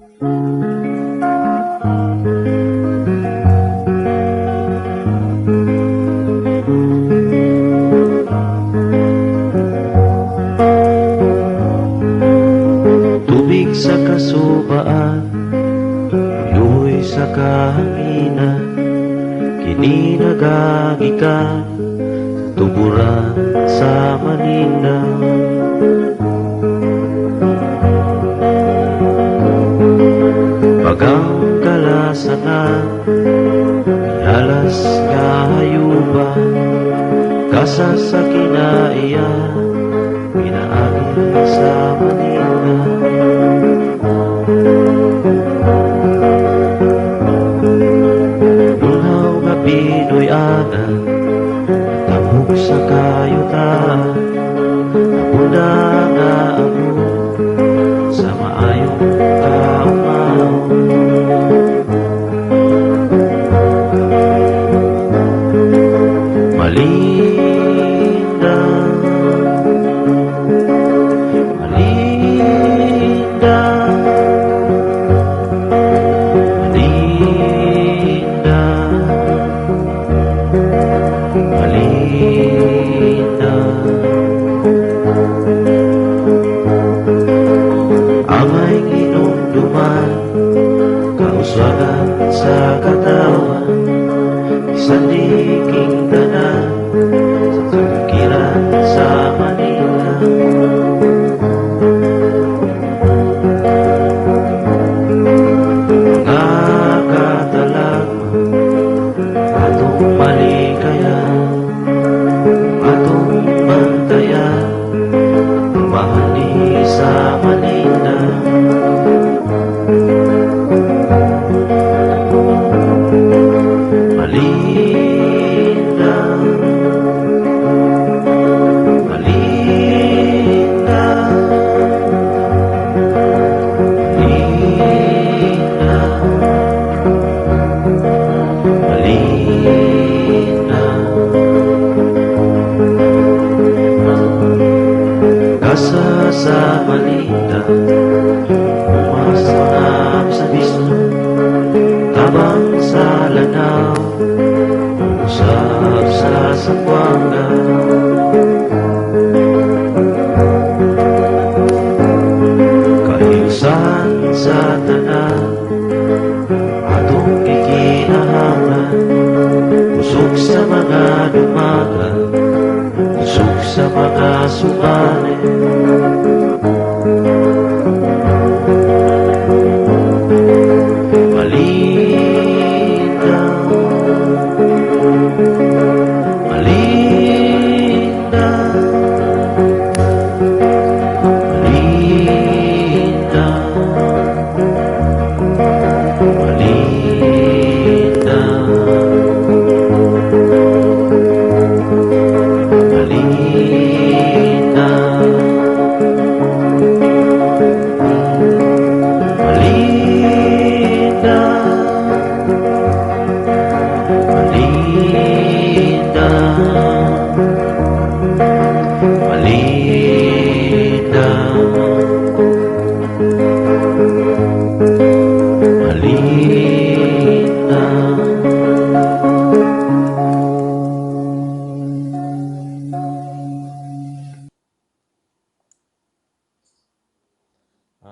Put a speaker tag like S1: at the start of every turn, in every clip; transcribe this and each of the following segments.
S1: Tubig sa kasubaan, Uyuy sa kahanginan, Kini nagagikan sa tuburan sa Malinda. Bagang kalasangan, Mihalas nga hayuba, Kasa sa kinaiya, Pinaagi sa Malinda. Lunghaw nga Pinoy-anan, Tambok sa kayutaan, Abunda nga amo sa maayong kaumaon. Malinda, Malinda, Malinda, Malinda. Angay hinumduman, kauswagan sa katawan, bisan diking tanan sa kabukiran sa Manila. Mga katalagman, atong malikayan, atong bantayan, ang bahani sa Malinda. Malinda, Malinda, Malinda, Malinda. Kasa sa Malinda, umasangap sa bisno, tabang sa Lanao, usap sa Zamboanga. Kahilsan sa tanan, atong gikinahanglan, kusog sa mga dumaga, kusog sa mga sumali. Malinda, Malinda, Malinda, Malinda, Malinda, Malinda, Malinda, Malinda, Malinda.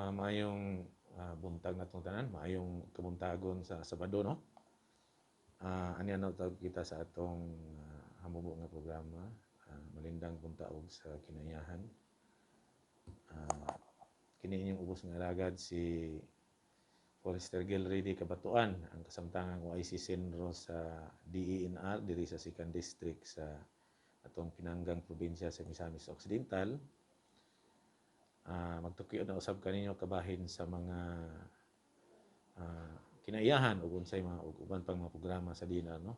S2: Maayong buntag na itong tanan, maayong kabuntagon sa Sabado, no? Aniya na tawag kita sa atong hamubo nga programa, Malindang Buntaog sa Kinaiyahan. Kini inyong ubos nga alagad si Forester Gilready D. Cabatuan, ang kasamtangang OIC Senro sa DENR diri sa Second District sa atong pinanggang probinsya sa Misamis Occidental. Magtukyo na usab kaninyo kabahin sa mga kinaiyahan ug unsay mga ug uban pang mga programa sa DENR, no?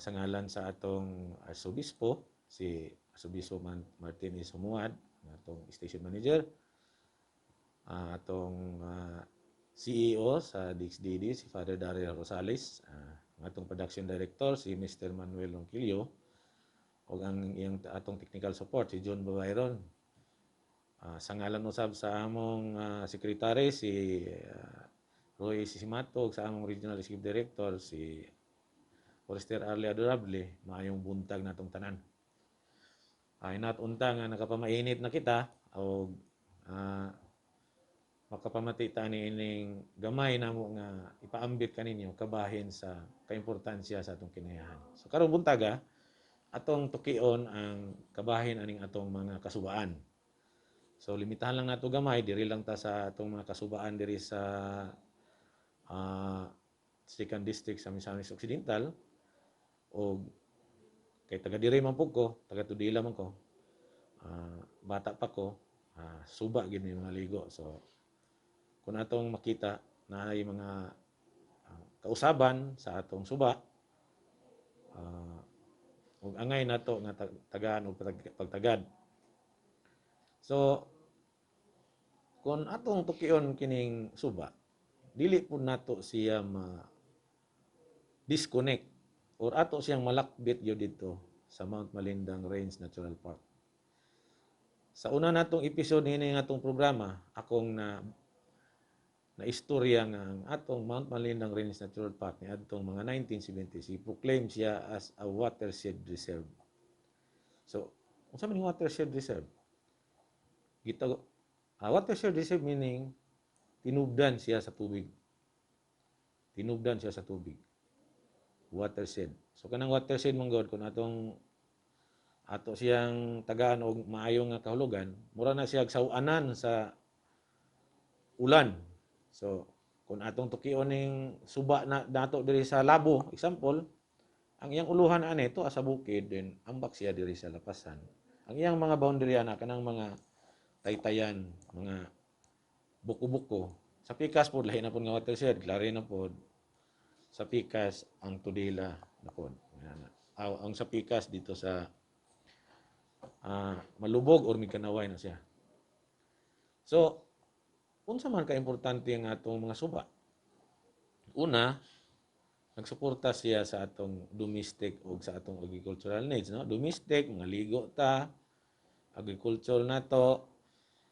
S2: Sa ngalan sa atong arsobispo, si Arsobispo Martin S. Humuad, ang atong station manager, atong CEO sa DXDD, si Father Daryl Rosales, ang atong production director, si Mr. Manuel Ronquillo, ug ang iyang atong technical support, si John Babayron. Sa ngalan usab sa among sekretary si Roy Sisimato ug sa among Regional Executive Director si Forester Arlie Adorable, maayong buntag natong tanan. Ay nat unta nga nakapamainit na kita og makapamati ta niining gamay namo nga ipaambit kaninyo kabahin sa kaimportansya sa atong kinayahan. So karong buntaga, atong tukion ang kabahin aning atong mga kasubaan. So limitahan lang nato gamay, diri lang ta sa atong mga kasubaan diri sa Second District sa Misamis Occidental, og kay taga diri man pud ko, taga Tudela man ko. Bata pa ko, suba gyud mi mga ligo. So kung atong makita naay mga kausaban sa atong suba, ug angay nato nga tagaan og pagtagad. So kung atong tukion kining suba, dili pud nato siya ma disconnect or ato siyang malakbit gyud didto sa Mount Malindang Range Natural Park. Sa una natong episode niini nga atong programa, akong na na istorya nga ang atong Mount Malindang Range Natural Park niadtong mga 1970s, i-proclaim siya as a watershed reserve. So, unsa man yung watershed reserve? Gito, watershed reserve meaning tinubdan siya sa tubig. Tinubdan siya sa tubig. Watershed. So kanang watershed man gud, kung atong ato siyang tagaan og maayo nga kahulugan, mura na siya saw-anan sa ulan. So kung atong tukion ning suba na nato diri sa Labo, example, ang iyang uluhan ani to sa bukid, then ambak siya diri sa lapasan. Ang iyang mga boundary ana kanang mga taytayan, mga buko-buko. Sa pikas pod lahi na pod nga watershed, klaro na pod. Sa pikas ang Tudela na pod. Aw, ang sa pikas dito sa Malubog or Mikanaway na siya. So, unsa man ka importante ang atong mga suba? Una, nagsuporta siya sa atong domestic o sa atong agricultural needs, no? Domestic, mga ligo ta, agriculture nato,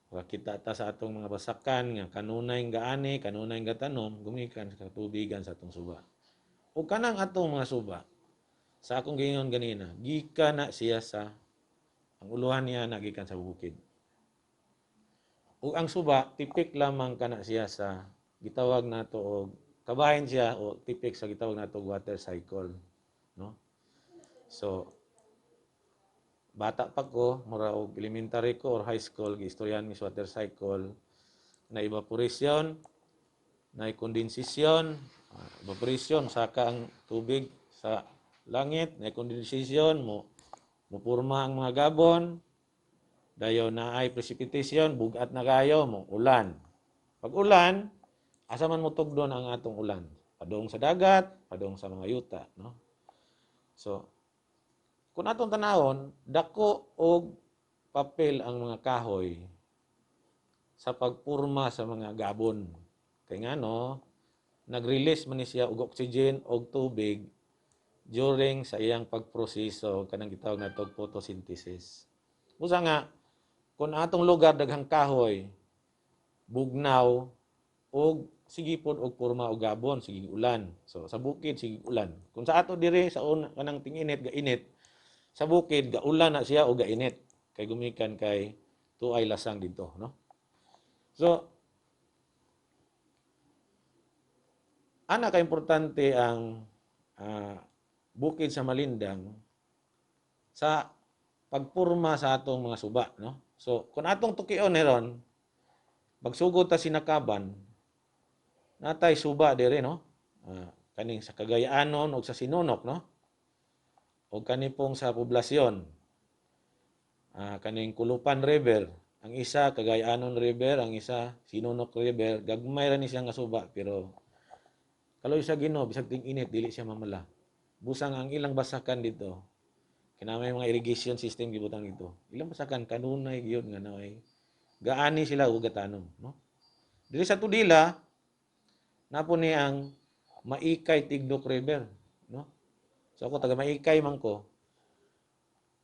S2: makita ta sa atong mga basakan nga kanunay gaani, kanunay gatanom, gumikan sa katubigan sa atong suba. O kanang atong mga suba, sa akong giingon ganina, gikan na siya sa ang uluhan niya na gikan sa bukid. Ug ang suba, tipik lamang kana siya sa gitawag nato og kabahin siya o tipik sa gitawag nato og water cycle, no? So bata pa ko, mura og elementary ko or high school, giistoryahan mi sa water cycle na evaporation, na condensation, evaporation saka ang tubig sa langit, na condensation mo mupurma ang mga gabon, dayon naay precipitation, bugat na kayo mo ulan. Pag ulan, asa man mo tugdon ang atong ulan? Padung sa dagat, padung sa mga yuta, no? So kung atong tanawon, dako og papel ang mga kahoy sa pagpurma sa mga gabon. Kay ngano, nag-release man ni siya og oxygen og tubig during sa iyang pagproseso kanang gitawag nato og photosynthesis. Usa nga kung atong lugar daghang kahoy, bugnaw og sige pod og porma og gabon, sige ulan. So sa bukid sige ulan. Kung sa ato diri sa una kanang ting-init ga init, sa bukid gaulan na siya o gainit kay gumikan kay tuay lasang didto, no? So ana ka importante ang bukid sa Malindang sa pagpurma sa atong mga suba, no? So kung atong tukion heron, magsugod ta Sinakaban, natay suba diri, no? Kaning sa Cagayanon og sa Sinunok, no? O kani pong sa poblasyon, kaning Kulupan River, ang isa Cagayanon River, ang isa Sinunok River, gagmay ra ni siya nga suba pero kaloy sa Ginoo bisag ting-init dili siya mamala. Busang ang ilang basakan dito, kinamay mga irrigation system gibutang dito. Ilang basakan kanunay gyud nga naay gaani sila og gatanom, no? Diri sa Tudela napo ni ang Maikay Tigdok River, no? So ako taga Maikay man ko.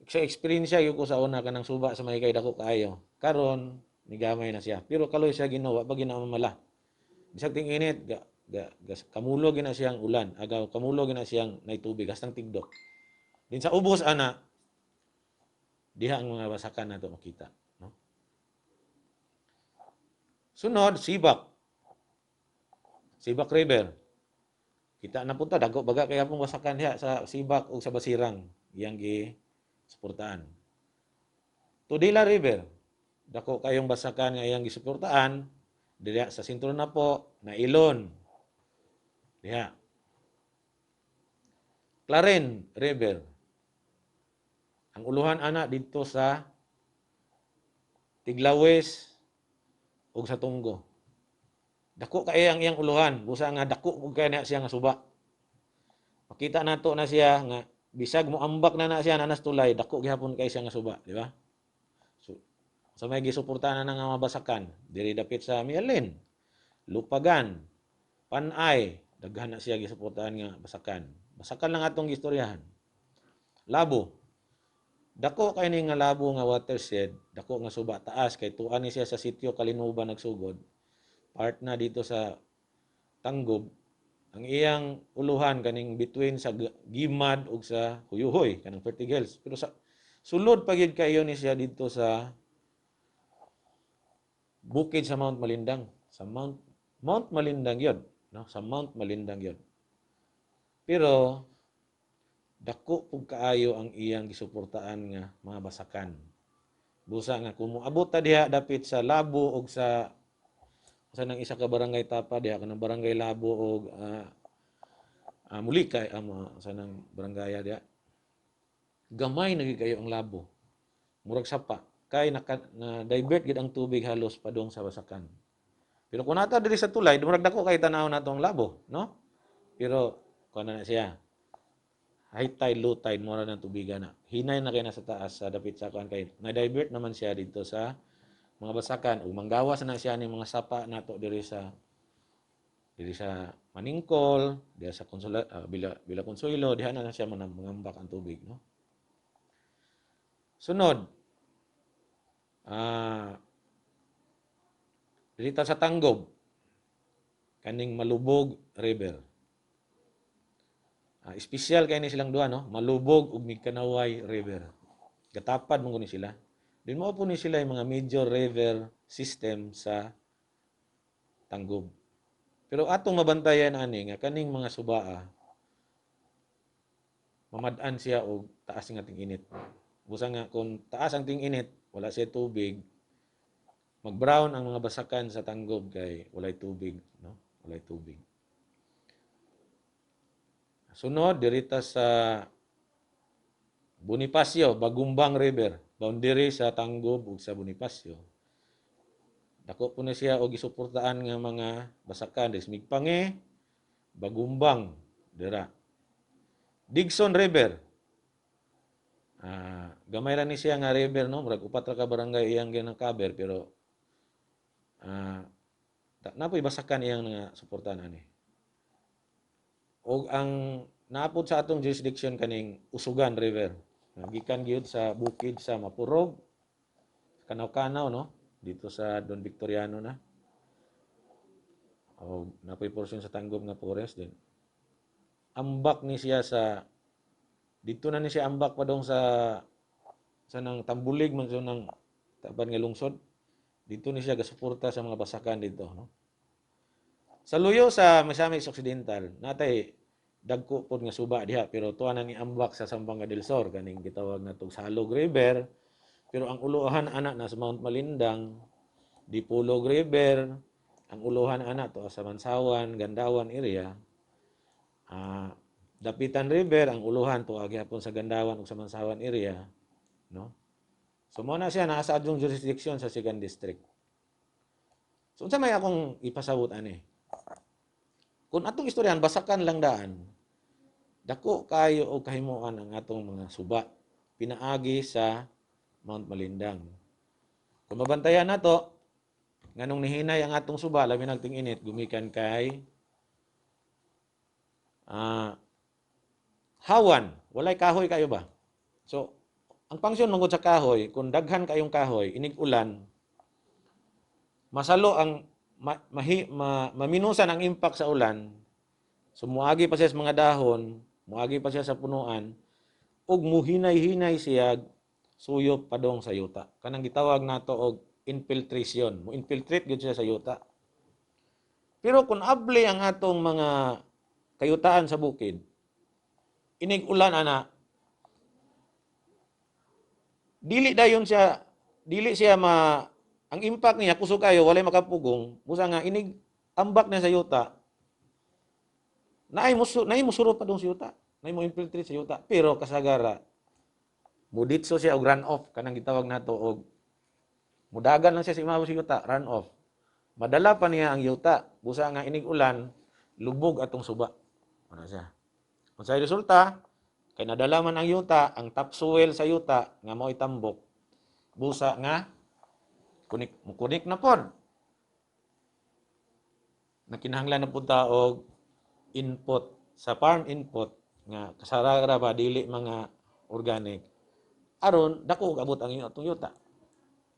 S2: Sa experience gyud ko sa una kanang suba sa Maikay dako kaayo. Karon Nigamay na siya. Pero kaloy siya Ginoo, wa pa ginamamala. Bisag ting-init, ga, ga, ga, kamulo gina siyang ulan, agaw kamulo gina siyang nay tubig hastang tigdok. Din sa ubos ana, diha ang mga basakan nato makita, no? Sunod, Sibak. Sibak River. Kita na punta dagko baga kaya pong basakan diha sa Sibak o sa Basirang iyang gi suportahan. Tudela River. Dako kayong basakan nga iyang gisuportahan diha sa sentro na po, Nailon. Diha. Clarin River. Ang uluhan ana didto sa Tiglawes ug sa Tunggo. Dako kay ang iyang uluhan, busa nga dako pud kay na siya nga suba. Makita nato na siya nga bisag moambak na na siya nanas tulay, dako gihapon kay siya nga suba, di ba? So, sa may gisuportahan na nga mabasakan, diri dapit sa Mialin, Lupagan, Panay, daghan na siya gisuportahan nga basakan. Basakan lang atong gistoryahan. Labo. Dako kay ni nga labo nga watershed, dako nga suba taas kay tuan ni siya sa sitio Kalinuba nagsugod. Part na dito sa Tanggob. Ang iyang uluhan kaning between sa Gimad ug sa Huyuhoy, kanang Fertig Hills. Pero sa sulod pa gyud kayo ni siya dito sa bukid sa Mount Malindang, sa Mount Malindang yun, no? Sa Mount Malindang yun. Pero dako pug kaayo ang iyang gisuportaan nga mga basakan. Busa nga kung moabot ta diha dapit sa Labo og sa nang isa ka barangay tapa diha, kanang Barangay Labo og Mulikay, sa nang barangaya diha, gamay na gyud kayo ang labo, murag sapa kay naka, na divert gid ang tubig halos padung sa basakan. Pero kung nata diri sa tulay, murag dako kay tan-aw nato ang labo, no? Pero kuan na siya, high tide, low tide, mura ng tubigan na hinay na kay nasa taas sa dapit sa kuan kay na divert naman siya dito sa mga basakan ug manggawas na siya ning mga sapa nato diri sa Maningkol, diha sa Consola, Bila Bila Consuelo, diha na siya mangambak ang tubig, no? Sunod, diri ta sa Tanggob, kaning Malubog River. Espesyal kay ni silang duha, no? Malubog ug Migkanaway River. Gatapad man ni sila. Din mo po ni sila yung mga major river system sa Tanggob. Pero atong mabantayan ani nga kaning mga subaa mamad-an siya og taas nga ting-init. Busa nga kung taas ang ting-init, wala siya tubig, mag-brown ang mga basakan sa Tanggob kay walay tubig, no? Walay tubig. Sunod, dirita sa Bonifacio, Bagumbang River, boundary sa Tanggob ug sa Bonifacio. Dako po na siya og gisuportaan nga mga basakan des Migpange, Bagumbang, dira. Digson River. Gamay ra ni siya nga river, no, murag upat ra ka barangay iyang ginakaber, pero napoy basakan iyang nga suportahan ani. Og ang naapod sa atong jurisdiction kaning Usugan River. Gikan gyud sa bukid sa Mapurog, Kanaw-Kanaw, no? Dito sa Don Victoriano na. O napoy portion sa Tanggob nga forest din. Ambak ni siya sa dito na ni siya ambak pa dong sa nang Tambulig man sa nang taban nga lungsod. Dito ni siya gasuporta sa mga basakan dito, no? Sa luyo sa Misamis Occidental, natay dagko pod nga suba diha, pero tuwa na ni ambak sa Zamboanga del Sur, kaning gitawag natong Salog River, pero ang uluhan ana na sa Mount Malindang. Dipolog River, ang uluhan ana to sa Mansawan, Gandawan area. Dapitan River, ang uluhan to gihapon sa Gandawan ug sa Mansawan area, no? So mo na siya naa sa adjong jurisdiction sa second district. So unsa may akong ipasabot ani? Kung atong istoryahan basakan lang daan, dako kayo og kahimuan ang atong mga suba pinaagi sa Mount Malindang. Kung mabantayan nato nganong nihinay ang atong suba labi nag ting-init gumikan kay hawan, walay kahoy kayo ba? So ang pangsyon manggod sa kahoy, kung daghan kayong kahoy, inig ulan, Masalo ang ma, mahi, ma, maminusan ang impact sa ulan. So muagi pa siya sa mga dahon, muagi pa siya sa punuan, ug muhinay-hinay siya suyop padong sa yuta. Kanang gitawag nato og infiltration. Mo infiltrate gyud siya sa yuta. Pero kung abli ang atong mga kayutaan sa bukid, inig ulan ana, dili dayon siya, dili siya ma ang impact niya kusog kayo, walay makapugong. Busa nga inig ambak niya sa yuta, naay musurot pa dong sa yuta, naay mo infiltrate sa yuta, pero kasagara muditso siya og run off, kanang gitawag nato og mudagan lang siya sa imabaw sa yuta, run off. Madala pa niya ang yuta. Busa nga inig ulan, lubog atong suba. Ano siya? Unsay resulta? Kay nadala man ang yuta, ang topsoil sa yuta nga mao'y tambok. Busa nga kunik, mukunik na pod. Nakinahanglan na pud ta og input sa farm input nga kasarara ba dili mga organic aron dako og abot ang atong yuta.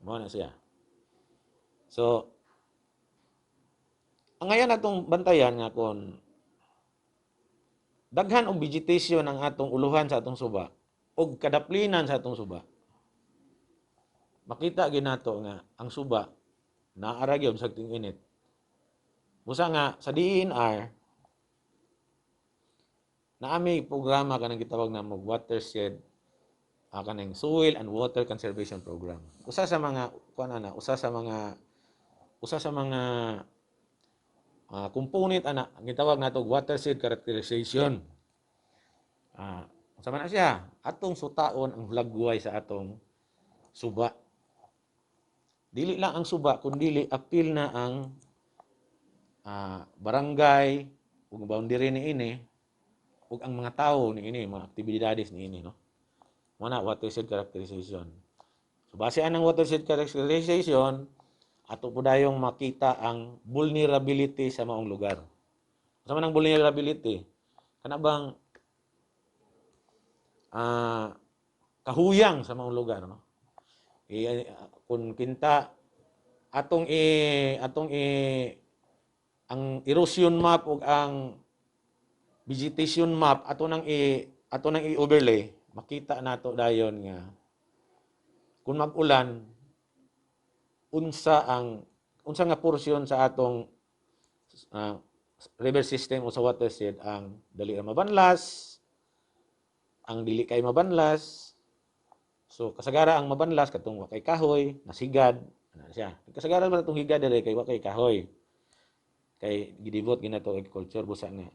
S2: Mao na siya. So ang ngayon atong bantayan nga kon daghan og vegetation ang atong uluhan sa atong suba og kadaplinan sa atong suba, makita ginato nga ang suba naa ra gyud sa ting-init. Busa nga sa DENR naa mi programa kanang gitawag namo watershed, kanang soil and water conservation program. Usa sa mga kuan ana, usa sa mga component ana ang gitawag nato og watershed characterization. Unsa man na siya? Atong sutaon ang hulagway sa atong suba. Dili lang ang suba kundili apil na ang barangay ug boundary niini ug ang mga tawo niini, mga aktibidades niini, no? Mao na watershed characterization. So base anang watershed characterization, ato po dayong makita ang vulnerability sa maong lugar. Unsa man ang vulnerability? Kana bang kahuyang sa maong lugar, no? Kung kinta atong i ang erosion map ug ang vegetation map ato nang i-overlay, makita nato dayon nga kung mag-ulan, unsa nga porsyon sa atong river system o sa watershed ang dali ra mabanlas, ang dili kay mabanlas. So kasagara ang mabanlas katong wa kay kahoy, nasigad, ana siya. Kasagaran man atong higad diri kay wa kay kahoy. Kay gidivot ginato agriculture. Busa nga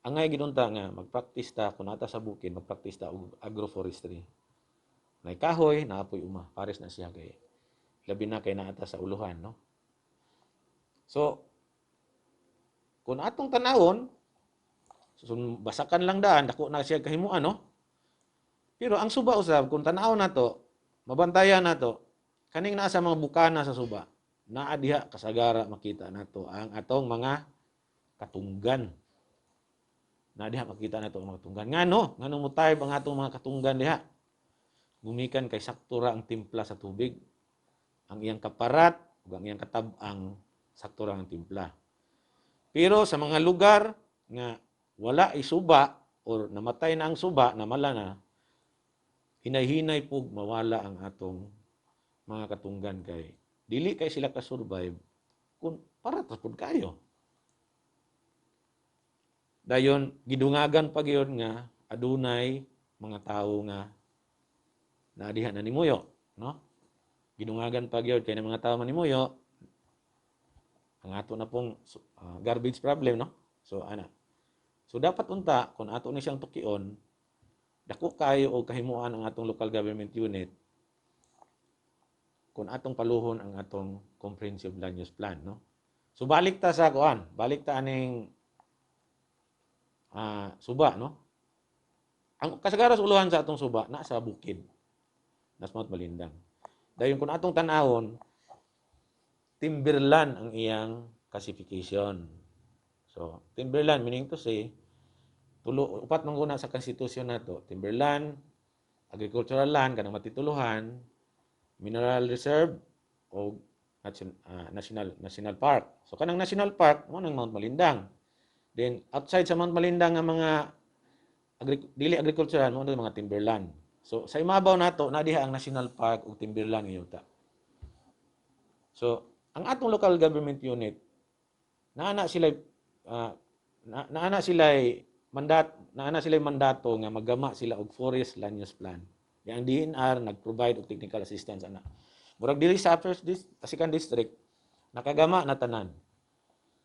S2: angay ginunta nga magpractice ta kung nata sa bukid, magpractice ta og agroforestry. Nay kahoy, naapoy uma, pares na siya kay labi na kay naata sa uluhan, no? So kung atong tanawon, so, basakan lang daan, dako na siya kahimuan, no? Pero ang suba usab, kung tan-awon nato, mabantayan nato, kaning naa sa mga bukana sa suba, naa diha kasagara makita nato ang atong mga katunggan. Naa diha makita nato ang mga katunggan. Ngano? Ngano mo type ang atong mga katunggan diha? Gumikan kay sakto ra ang timpla sa tubig. Ang iyang kaparat ug ang iyang katab-ang, sakto ra ang timpla. Pero sa mga lugar nga wala isuba or namatay na ang suba, namala na, hinay-hinay pug mawala ang atong mga katunggan kay dili kay sila ka-survive kung para pud kayo. Dayon gidungagan pa gyud nga adunay mga tawo nga naa diha na nimuyo, no? Gidungagan pa gyud kay ng mga tawo manimuyo, ang ato na pong garbage problem, no? So ana. So dapat unta kung ato ni siyang tukion, dako kayo og kahimuan ang atong local government unit kung atong paluhon ang atong comprehensive land use plan, no? So balik ta sa kuan, balik ta aning suba, no? Ang kasagaran sa uluhan sa atong suba naa sa bukid. Nas Mount Malindang. Dayon kung atong tan-awon, timberland ang iyang classification. So, timberland meaning to say, tulo, upat man guna sa konstitusyon nato: timberland, agricultural land kanang matituluhan, mineral reserve o National Park. So kanang National Park mo nang Mount Malindang. Then outside sa Mount Malindang nga mga dili agricultural mo mga timberland. So sa imabaw nato na diha ang National Park ug timberland nga yuta. So ang atong local government unit naa na sila mandato nga maggama sila og forest land use plan. Di ang DENR nag-provide og technical assistance ana. Murag diri sa first second district nakagama na tanan.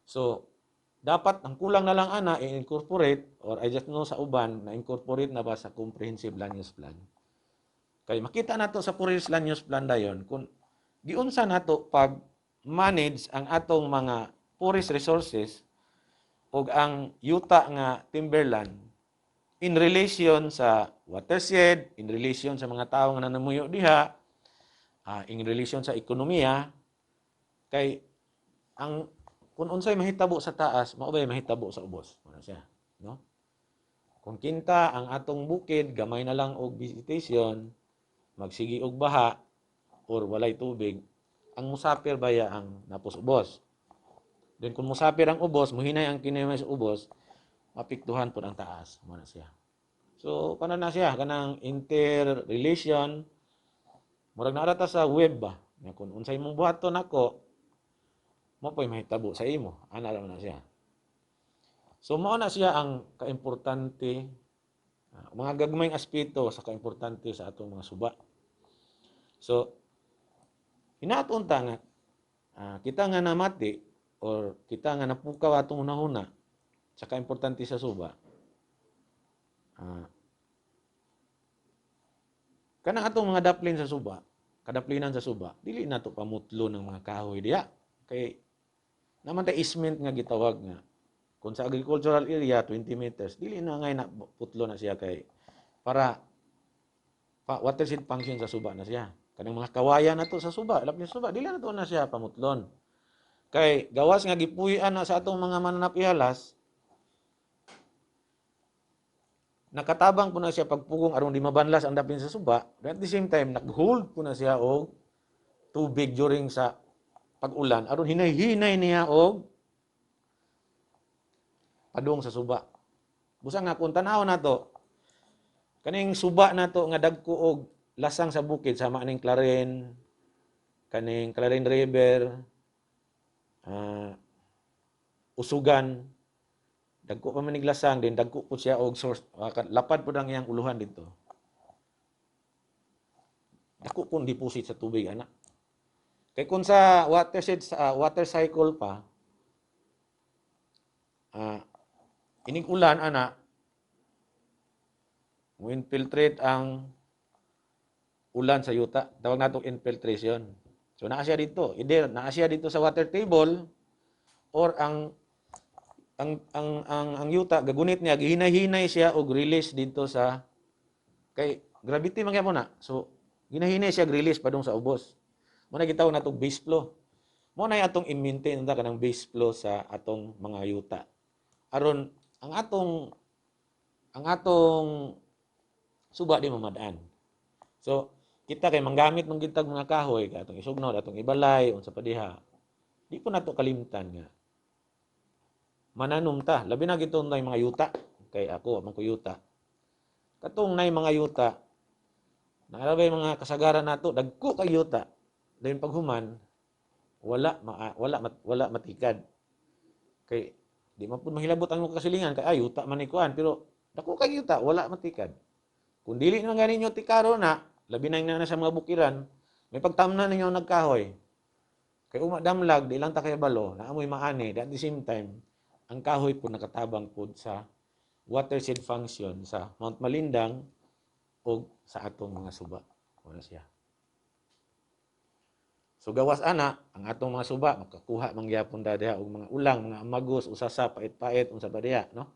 S2: So dapat ang kulang na lang ana i-incorporate, or I just know sa uban na incorporate na ba sa comprehensive land use plan. Kay makita nato sa forest land use plan dayon kung giunsa nato pag manage ang atong mga forest resources ug ang yuta nga timberland in relation sa watershed, in relation sa mga tao nga nanamuyo diha, in relation sa ekonomiya, kay ang kung unsay mahitabo sa taas, mao bay mahitabo sa ubos. Mao na siya, no? Kung kinta ang atong bukid gamay na lang og vegetation, magsigi og baha or walay tubig, ang musapir baya ang napos ubos. Then kung musapir ang ubos, muhinay ang kinamay sa ubos, mapiktuhan pud ang taas. Mao na siya. So, kana na siya kanang interrelation, murag naa ta sa web ba. Nga kung unsay mong buhaton nako, mo po'y mahitabo sa imo. Ana lang na siya. So mao na siya ang kaimportante, mga gagmayng aspeto sa kaimportante sa atong mga suba. So hinaton ta nga kita nga namati or kita nga napukaw atong hunahuna sa kaimportante sa suba. Kanang atong mga daplin sa suba, kadaplinan sa suba, dili nato pamutlo ng mga kahoy diha. Kay naman tay easement nga gitawag nga kung sa agricultural area 20 meters, dili na ngay na putlo na siya kay para pa, watershed function sa suba na siya. Kanang mga kawayan nato sa suba, lapit sa suba, dili na to na siya pamutlon. Kay gawas nga gipuy-an na sa atong mga mananap ihalas, nakatabang po na siya pagpugong aron di mabanlas ang dapin sa suba, but at the same time nag-hold po na siya og tubig during sa pag-ulan aron hinay-hinay niya og padung sa suba. Busa nga kung tan-aw nato kaning suba nato nga dagko og lasang sa bukid sama aning Clarin, kaning Clarin River, Usugan, dagko pa man nig lasang din, dagko po siya og source, lapad po ang iyang uluhan dito. Dako pong deposit sa tubig ana. Kay kung sa watershed, sa water cycle pa, inig ulan ana, mo infiltrate ang ulan sa yuta. Tawag nato infiltration. So naa siya dito. Either naa siya dito sa water table or ang yuta gagunit niya, gihinay-hinay siya og release dito sa, kay gravity man gyapon na. So ginahinay siya release padung sa ubos. Mo na gitawag nato base flow. Mo na atong i-maintain ta kanang base flow sa atong mga yuta. Aron ang atong suba di mamadaan. So kita kay manggamit man gitag mga kahoy kay atong isugnod, atong ibalay unsa pa diha. Di po nato kalimtan nga mananom ta, labi na gitong nay mga yuta, kay ako man ko yuta. Katong nay mga yuta, naarabay mga kasagaran nato dagko kay yuta. Dayon paghuman wala matikad. Kay di man pud mahilabot ang imong kasilingan kay ay yuta man ni kuan, pero dako kay yuta wala matikad. Kung dili naman gani ninyo tikaro na, labi na na sa mga bukiran, may pagtamnan ninyo nagkahoy. Kay uma damlag, di lang ta kay balo, naamoy maani, at the same time, ang kahoy po nakatabang po sa watershed function sa Mount Malindang o sa atong mga suba. Wala siya. So gawas ana, ang atong mga suba makakuha man gyapon da diha og mga ulang, mga amagos, usasa, pait-pait, unsa pa diha, no?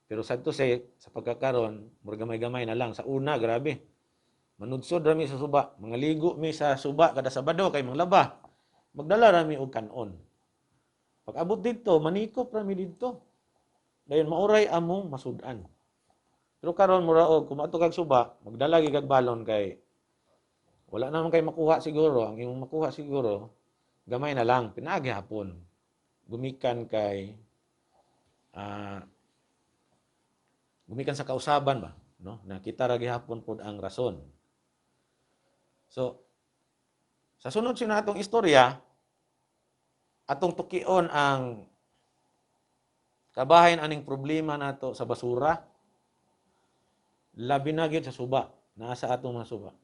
S2: Pero sad to say, sa pagkakaron, murag gamay-gamay na lang. Sa una, grabe. Manudsod rami sa suba, mga ligo mi sa suba kada Sabado kay manglaba. Magdala rami og kanon. Pag abot didto, manikop rami didto. Dayon mauray among masud-an. Pero karon mura og kung maadto kag suba, magdala gyud kag balon kay wala naman kay makuha siguro. Ang imong makuha siguro Gamay na lang pinaagi hapon gumikan kay gumikan sa kausaban ba, no, na kita ra gihapon pod ang rason. So sa sunod sa atong istorya, atong tukion ang kabahin aning problema nato sa basura, labi na gyud sa suba, naa sa atong mga suba.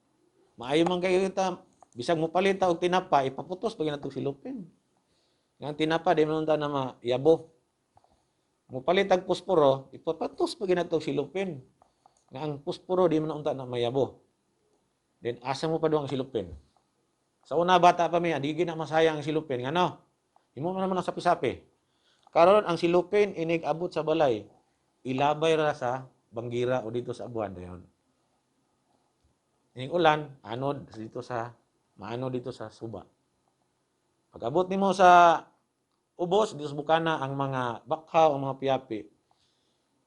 S2: Maayo man kayo ta bisag mopalit ta og tinapa, ipaputos pa gyud nato silupin. Nga ang tinapa di man ta na mayabo. Mopalit tag posporo, ipapatos pa gyud nato silupin. Nga ang posporo di man unta na mayabo. Then asa mo pa ang silupin? Sa una bata pa mi, di gyud na masayang ang silupin, ngano? Imo man naman ang sapi-sapi. Karon ang silupin inig abot sa balay, ilabay ra sa banggira o dito sa abuan dayon. Inig ulan, anod dito sa maano dito sa suba. Pag abot nimo sa ubos dito sa bukana, ang mga bakhaw, ang mga piyapi,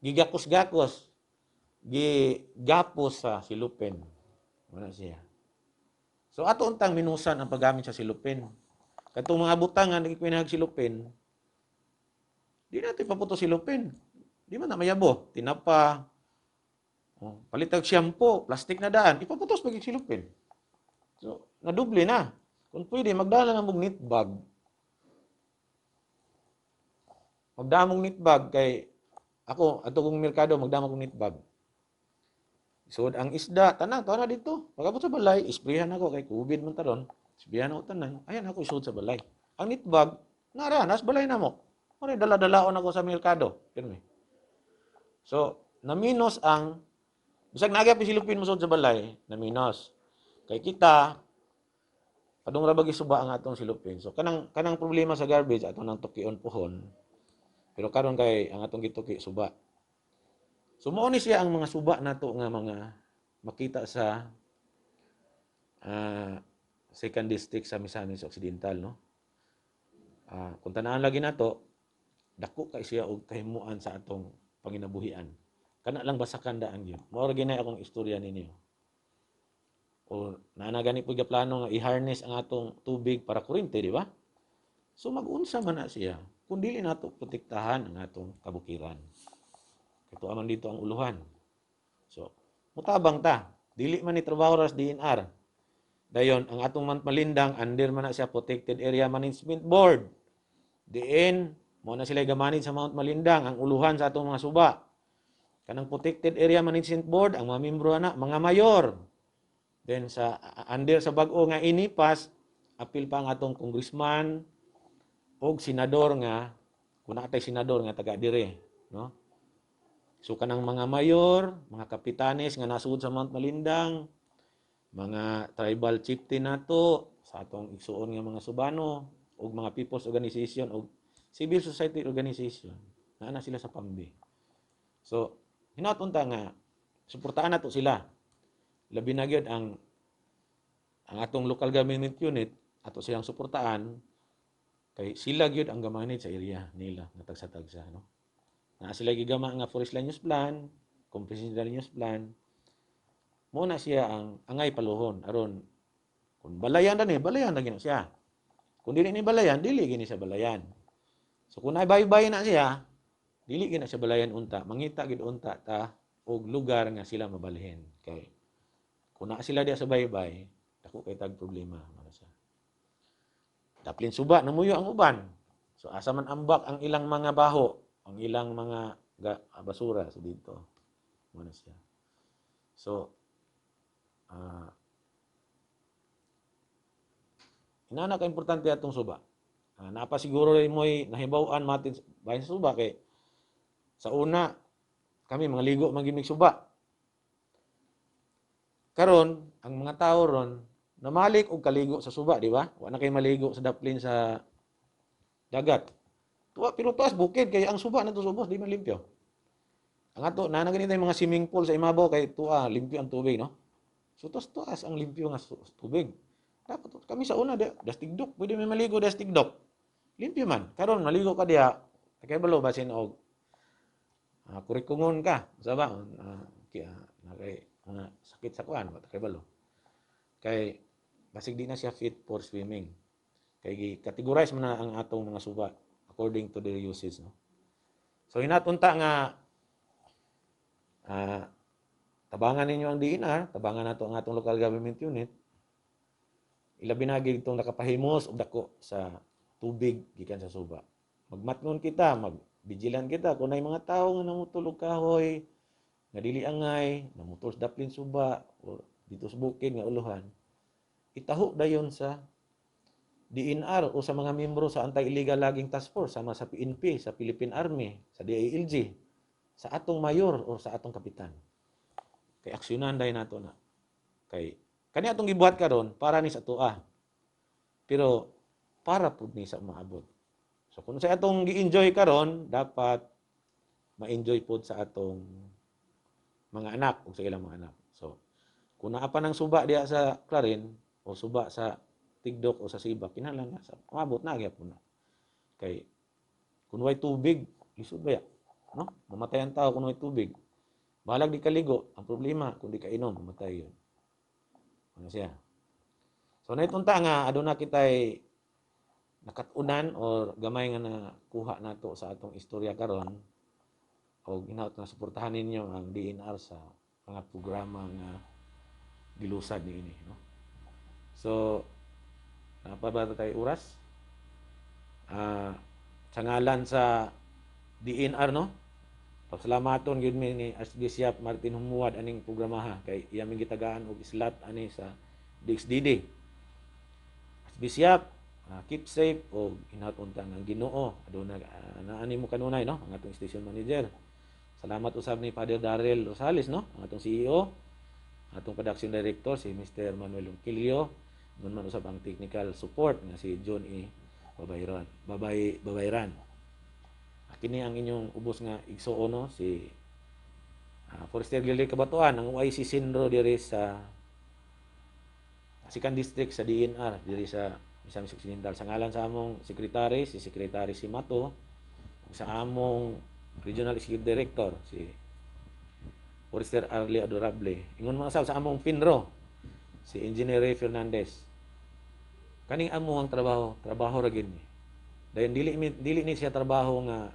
S2: gigakos-gakos, gigapos sa silupin. Wala siya. So ato untang minusan ang paggamit sa silupin. Katong mga butangan nagkikwinahag silupin, di natin paputo silupin. Di man na mayabo. Tinapa, oh, palitag shampoo, plastic na daan, ipaputos pag silupin. So, nadoble na. Kung pwede, magdala ng mong net bag. Magdamong net bag kay ako, ato kong merkado, magdamo kong net bag. So, ang isda, tanan, tanan dito. Pag-abot sa balay, isprehan ako kay COVID man taron. Isprehan ako tanan. Ayan ako isuod sa balay. Ang net bag, nara, nas balay na mo. Muna, dala-dalaon ako sa merkado. Pirmi. So, naminos ang, bisag nagyap silupin mo sa balay, naminos. Kay kita, padung ra bagi suba ang atong silupin. So, kanang problema sa garbage, ato nang tukion pohon. Pero karon kay ang atong gituki suba. So, mao ni siya ang mga suba nato nga mga makita sa second district sa Misamis Occidental, no? Kung tanaan lagi nato, dako kay siya og kahimuan sa atong panginabuhian. Kana lang basakan daan gyud. Mao ra gyud akong istorya ninyo. O naa na gani pud plano nga i-harness ang atong tubig para kuryente, di ba? So mag-unsa man na siya kung dili nato protektahan ang atong kabukiran. Ito man dito ang uluhan. So, mutabang ta. Dili man ni trabaho ras DNR. Dayon, ang atong Mount Malindang, under man na siya Protected Area Management Board. Diin, mo na sila gamanage sa Mount Malindang, ang uluhan sa atong mga suba. Kanang Protected Area Management Board, ang mga membro na, mga mayor. Then sa under sa bag-o nga inipas, apil pa ang atong congressman og senador nga, kung naa tay senador nga taga dire, no? So kanang mga mayor, mga kapitanes nga nasud sa Mount Malindang, mga tribal chieftain nato sa atong igsuon nga mga Subano og mga people's organization og civil society organization, naa na sila sa Pambi. So hinaut unta nga suportahan nato sila. Labi na gyud ang atong local government unit, ato silang suportaan kay sila gyud ang gamanage sa area nila nga tagsa-tagsa, no? Naa sila gigama nga forest land use plan, comprehensive land use plan. Mo na siya ang angay paluhon aron kung balayan na ni, balayan na gina siya. Kung dili ni balayan, dili gini siya balayan. So kung nabaybay na siya, dili gina siya balayan unta, mangita gid unta ta og lugar nga sila mabalhin kay kung naa sila diya sa baybay, dako kay tag problema man siya. Daplin suba namuyo ang uban. So asa man ambak ang ilang mga baho, ang ilang mga basura sa dito. Muna siya. So, inana ka importante atong suba. Napasiguro rin mo'y nahibaw-an matin bahin sa suba kay sa una kami mga ligo magimig suba. Karon ang mga tao ron namalik og kaligo sa suba, di ba? Wa na kay maligo sa daplin sa dagat. Tuwa, pero tuas bukid kay ang suba nato subos di man limpyo. Ang ato na ganito yung mga swimming pool sa imabaw kay tuwa limpyo ang tubig, no? So tuas tuas ang limpyo nga tubig. Dapat kami sa una dastigdok, pwede may maligo dastigdok. Limpyo man. Karon maligo ka diha, kay balo basin og kurikungon ka, sa ba? Kay mga sakit sa kuan, kay balo. Kay basig di na siya fit for swimming. Kay gi-categorize man na ang atong mga suba according to their usage, no? So hinaot unta nga tabangan ninyo ang DENR, tabangan nato ang atong local government unit. Ilabi na gyud itong nakapahimos og dako sa tubig gikan sa suba. Magmatngon kita, magbigilan kita kung naay mga tawo nga namutol og kahoy nga dili angay, namutol sa daplin suba o dito sa bukid nga uluhan, itaho dayon sa DENR o sa mga miyembro sa Anti-Illegal Logging Task Force, sama sa PNP, sa Philippine Army, sa DILG, sa atong mayor o sa atong kapitan. Kay aksyonan dayon nato na. Kay kani atong gibuhat karon para ni sa atoa. Pero para pud ni sa umaabot. So kung sa atong gi-enjoy karon, dapat ma-enjoy pod sa atong mga anak o sa ilang mga anak. So kung naa pa ng suba diha sa Clarin o suba sa Tigdok o sa Siba, kinahanglan na sa umabot na gyapon na. Kay kung way tubig, lisod ba ya? No? Mamatay ang tao kung way tubig. Bahalag di kaligo, ang problema kung di ka inom, mamatay yun. Ano siya? So naitunta nga aduna kitay nakat-unan or gamay nga nakuha nato sa atong istorya karon, og hinaot nga suportahan ninyo ang DENR sa mga programa nga gilusad niini, no? So naa pa ba tayo oras? Sa ngalan sa DENR, no? Pasalamaton gyud mi ni Archbishop Martin Jumoad aning programaha kay iya ming gitagaan og slot ani sa DXDD. Archbishop, keep safe og hinaot unta nga Ginoo aduna naa nimo kanunay, no, ang atong station manager. Salamat usab ni Father Darrell Rosales, no, ang atong CEO, atong production director si Mr. Manuel Unquillo, ingon man usab ang technical support nga si John E. Babayran. Babay Babayran. Kini ang inyong ubos nga igsuon, no, si Forester Gilly Kabatuan, ang OIC CENRO diri sa Second District sa DENR diri sa Misamis Occidental. Sa ngalan sa among sekretary, si Secretary si Mato, ug sa among Regional Executive Director si Forester Arlie Adorable. Ingon man usab sa among PENRO si Engineer Ray Fernandez. Kaning amo ang trabaho, trabaho ra gyud ni. Dayon dili ni siya trabaho nga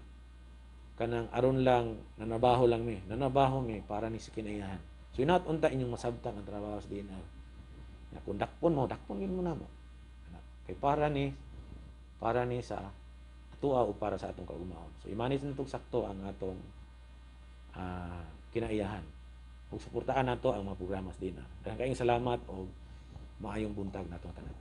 S2: kanang aron lang nanabaho lang mi. Nanabaho mi para ni sa kinaiyahan. So hinaot unta inyong masabtan ang trabaho sa DENR. Ya, kung dakpon mo, dakpon gyud mo namo. Kay para ni sa atoa o para sa atong kaugmaon. So i-manage nato sakto ang atong kinaiyahan. Ug suportahan nato ang mga programa sa DENR. Daghang kaayong salamat og maayong buntag natong tanan.